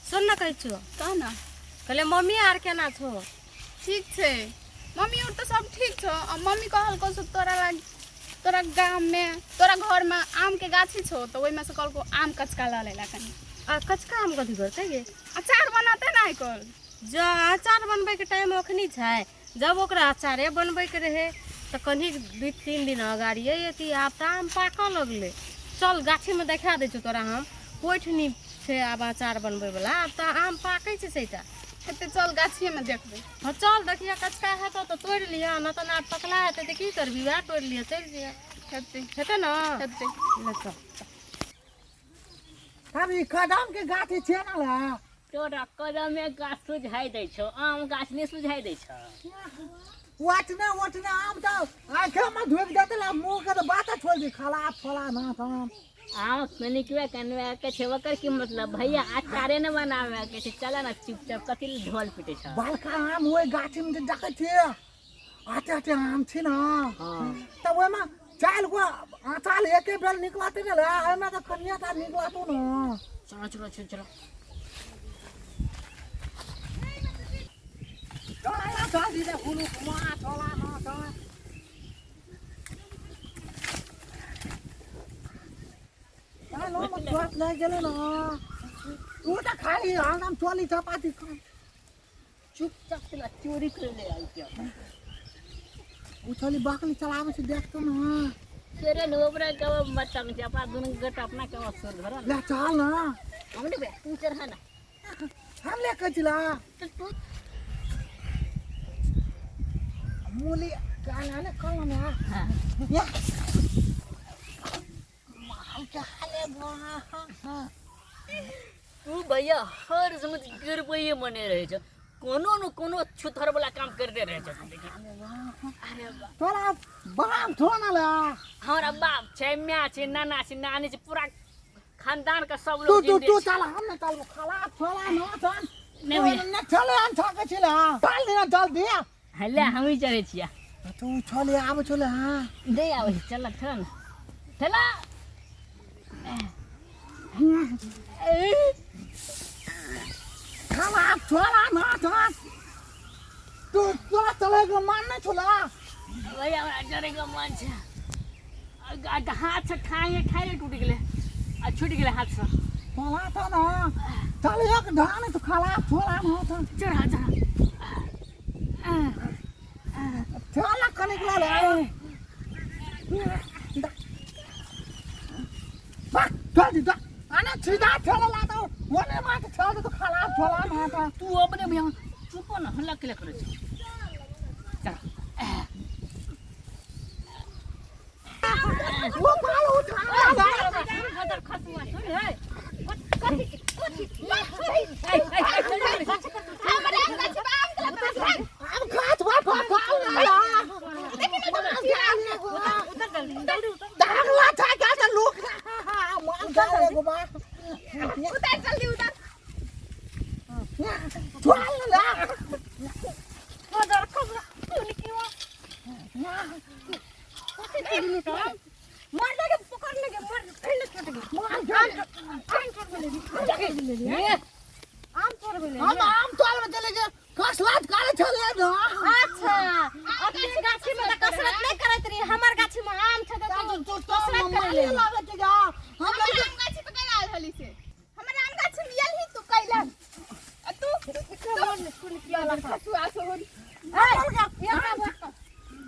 सुन न कहै छियौ। कह न। कहले मम्मी आर केना छौ? ठीक छै मम्मी और तऽ सब ठीक छौ। आ मम्मी कहलकौ से तोरा लग तोरा गाममे तोरा घरमे आमके गाछी छौ तऽ ओहिमे से कहलकौ आम कचका लऽ लै ला कनि। आ कचका आम कथी करतै गे? अचार बनतै ने आइ काल्हि। जँ अचार बनबैके टाइम अखनी छै, जब ओकरा अचारे बनबैके रहै तऽ कनि 2-3 दिन अगाड़िए अयती। आब तऽ आम पाकऽ लगलै। चल गाछीमे देखा दै छियौ तोरा हम, कोठनी छै आब अचार बनबैवला। आब तऽ आम पाकै छै सैटा। हेतै चल गाछिएमे देखबै। हँ चल देखिए, कचका हेतौ तऽ तोड़ि लिहऽ, नहि तऽ आब पकला हेतै तऽ की करबी, वएह तोड़ि लिहऽ चलि जइहऽ। हेतै। हेतै ने? हेतै। ले चल। अब ई कदम के गाछी छै ने ला? तोरा कदमे गाछ सुझाइ दै छौ, आम गाछ नहि सुझाइ दै छौ। ओतने ओतने आम तऽ आँखे में ढुकि देतै ला, मुँह के तऽ बाते छोड़ि दी, खला फला ना तम। आम कनिकबे कनबे के छै, ओकर की मतलब भैया? अचारे ने बनावे के छै, चल ने चुपचाप, कथी लए ढोल पीटे छौ? बड़का आम ओहि गाछी में जे देखै छियै, आटे आटे आम छै ने, तऽ ओहिमे 4 गो आचार एके बेर निकलतै ने ला, एहिमे तऽ कनिए टा निकलतौ ने। चलो चलो चलो चलो। चल चल दीदी, हुलु घुमा चला ना चल। चल हम चोट लागि गेलै ने, तू तऽ खाली हरदम चोली चपाती खा। चुपचाप चला, चोरी कर ले आई क्या? ओ चली बकली चलाबै छै, देख तो न। तेरे ओकरा के मतंग छै, अपना दुनू गोटा अपना के सुर धर। ले चल न। हम नहीं, तू चढ़ा ना। हम ले के चला। तो तू मूली काना ने कल ने। हाँ। या माल के हाले बा। तू भैया हर समय गिरबैये मने रहै छै, कोनो न कोनो छुथर वाला काम करते रहै छै। अरे बा। तोरा बाप थो न ला? हमरा बाप छै, माय छै, नाना छै, नानी छै, पूरा खानदान के सब तू लोग तू जिंदे तू छै। चल, हम न चलबो, खला छोला न चल। नहीं भैया। न चले, हम थके छिला, चल ना जल्दी। हले हम ही चढ़ै छियै। तू चले आब, चले। हां। नहीं आबै छै, चल चल ने चला। खला छोला न चल, तू तोरा चले के मान नहीं छोला। भैया हमरा चढ़ै के मन छै। हाथ से ठाए ठाए टूटि गेलै आ छूटि गेलै हाथ से। चला तो न चल, एक ढान तो खला छोला न चल। चढ़ा चढ़ा। चल कनिक ला ले बा, चल दी आने सीधा चले ला तो ओने मात चल दे, तो खला छोला न तो। तू अपने भैया चुप न, हल्ला केले करै छै? चल। वो माल उठा ला। खसुआ सुन है, कथी कथी? हमर आम गाछी में आम देलक तऽ भाग। अब खात बा खा खा ला। उतर जल्दी जल्दी उतर। दागला था क्या तो लोग माल गाले गो बा। उतार जल्दी उतार। चल ला। उतर खसुआ सुन, क्यों कथी चुगलू? तो मार लगे, पकड़ लगे, मार फिर छोड़ दे। माल गाले। आम चोर ले, आम चोर ले। हम आम तोड़ में चले गए, कसलात काले चले ना। अच्छा, अपने गाछी में तऽ कसरत नहीं करैत रही, हमर गाछी में आम छै तऽ तो तू तो कसरत करै माले ले। लागे छै जा हम हमर लोग। आम गाछी पे कैला आयल हली से? हमर आम गाछी में आयल ही तू कैला? आ तू खसुआ सोहन।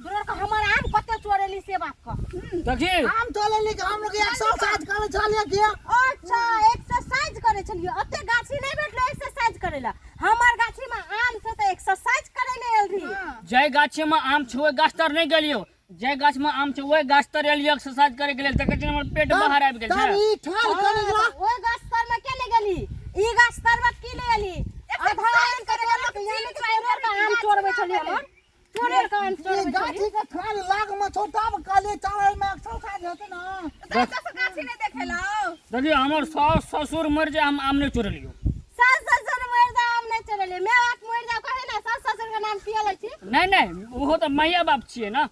तोरा के हमर आम कते चोरेली से बात कर। देखी। आम तोले ले के हम लोग एक्सरसाइज करे चले के। अच्छा, एक्सरसाइज करे छलियै? ओते गाछी नहीं भेटलो एक्सरसाइज करे ला, हमर गाछी में आम छै तऽ एक्सरसाइज करे ले आयल रही? जय गाछ में आम छै ओहि गाछ तर नहि गेलियो, जय गाछ में आम छै ओहि गाछ तर एलियो एक्सरसाइज करे के लेल, देखै छियै हमर पेट बाहर आबि गेल तब छै। ई ठाल करे गेला। ओहि गाछ तर में के ले गेली? ई गाछ तर में की ले एली? आधा आम के तोड़लक, यानी कि तोड़े के आम चोरबै छलियै, हमर चोरे के आम ई चोरबै छलियै। गाछी के ठाल लाग में छौ, तब कहले चल में एक्सरसाइज हेतै ना। तऽ गाछी नहि देखेला। देखियौ, हमर सास ससुर मरि जाय, हम आम नहि चोरेलियो। सास ससुर मरि जाओ, आम नहीं चोरेलियै। माय बाप मरि जाओ, कहे ना सास ससुर के नाम किया लै छी? नहि नहि, ओहो तऽ माइया बाप छियै ने।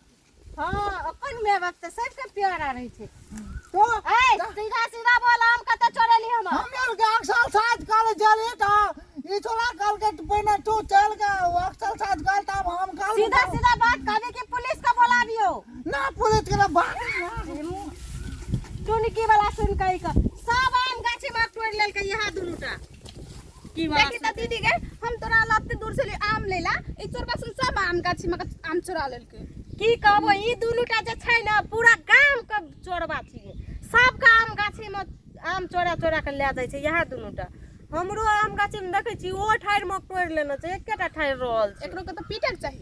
हाँ, अपन माय बाप तऽ सबके प्यारा रहै छै। तो ए, सीधा सीधा बोल, आम कतऽ चोरेली हमर? हम लोग एक्सरसाइज करे चले तऽ ई छोरा कहल के पहिने तू चल गे, अक्सर साथ गल तब हम गल। सीधा सीधा बात कहबे कि पुलिस के बोलाबियो? ना, पुलिस के ना बात ना। टुनकी वाला सुन कहि के सब आम गाछी में तोड़ि लेलकै यहाँ दुनूटा की वाला। देखी त दीदी गे, हम तोरा लत्ते दूर से ले आम लेला, ई चोरबा सुन सब आम गाछी में के आम चोरा लेलकै। की कहबो, ई दुनूटा जे छै ने पूरा गाम के चोरबा छियै। सबके आम गाछी में आम चोरा चोरा के लए जाइ छै। इएह दुनूटा हमरो आम गाछी में देखै छी, ओ ठाढ़ि मे तोड़ि लेने छै, एकेटा ठाढ़ि रहल छै। एकरो के तऽ पीटक चाही।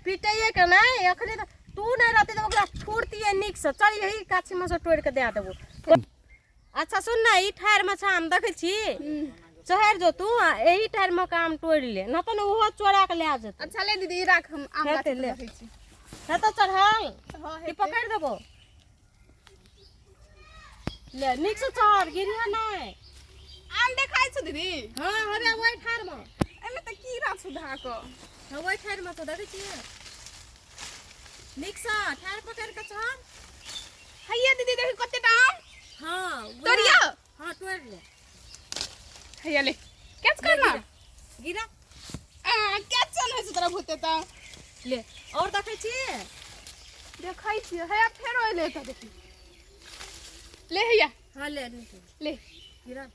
पिटैये के नहि, एखने तऽ तू नहि रहती तऽ ओकरा थुरतियै नीकसँ। चल, यही गाछी मे सँ तोड़ि के दए देबो। अच्छा सुन ने, ई ठाढ़ि मे छै आम, देखै छी? चढ़ि जो तू आ एही ठाढ़ि मे के आम तोड़ि ले, नहि तऽ ने ओहो चोरा के लए जेतै। अच्छा ले दीदी, ई राख, हम आम हेतै, गाछी ले। पर रहै छी। हे तऽ चढ़ल। हँ। कि हेतै। पकड़ि देबो? ले, नीकसँ चढ़, गिरिहे नहि। आम देखाइ छौ दीदी? हँ, हमे ओहि ठाढ़मे। एहिमे तऽ कीड़ा छौ धऽ कऽ। हँ, ओहि ठाढ़िमे छौ, देखै छियै? नीकसँ ठाढ़ि पकड़ि कऽ चढ़। हैया दीदी, देखी कते टा आम। हँ, उएह। तोड़ियौ? हँ, तोड़ि ले। हैया ले, कैच कर ना। गिरा। आ कैच चल होइ छै तोरा भूते तऽ। ले, और देखै छियै? देखै छियै, हैया फेरो एलै तऽ देखी। ले हैया। हँ, ले। ले। गिरा।